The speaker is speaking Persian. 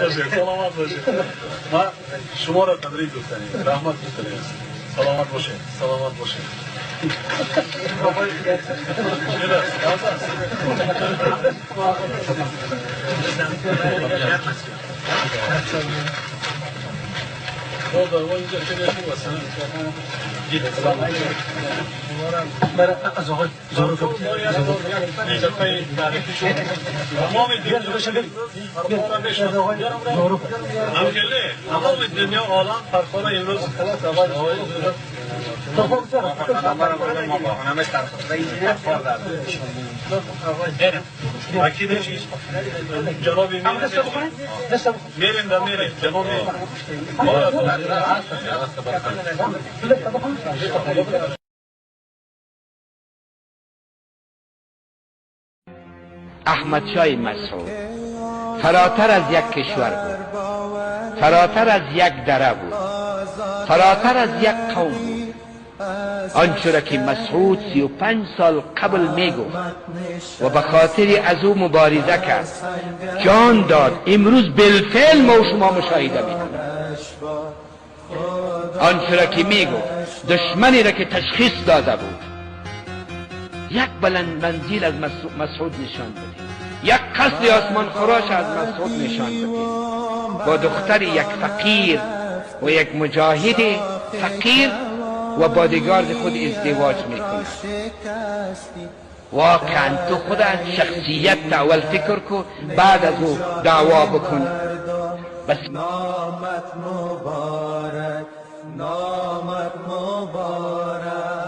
سلامت باشید. ما شما را تبریک گفتنیم، رحمت گفتنیم. سلامت باشید، سلامت باشید. از آقای ظروف تمام دنیا عالم فرخانه امروز جناب میریم در میریم جناب. احمد شاه مسعود فراتر از یک کشور بود، فراتر از یک دره بود، فراتر از یک قوم بود. آنچه را که مسعود 35 سال قبل میگفت و به خاطر از او مبارزه کرد، جان داد، امروز بالفعل ما و شما مشاهده میکنیم. آنچه را که میگفت، دشمنی را که تشخیص داده بود، یک بلند منزل از مسعود نشان بده، یک قصر آسمان خراش از مسعود نشان بده. با دختر یک فقیر و یک مجاهد فقیر و بادیگارد خود ازدواج میکند. واقعا تو خود از شخصیت اول فکر کن، بعد از او دعوا بکن. بس نامت مبارک، نامت مبارک.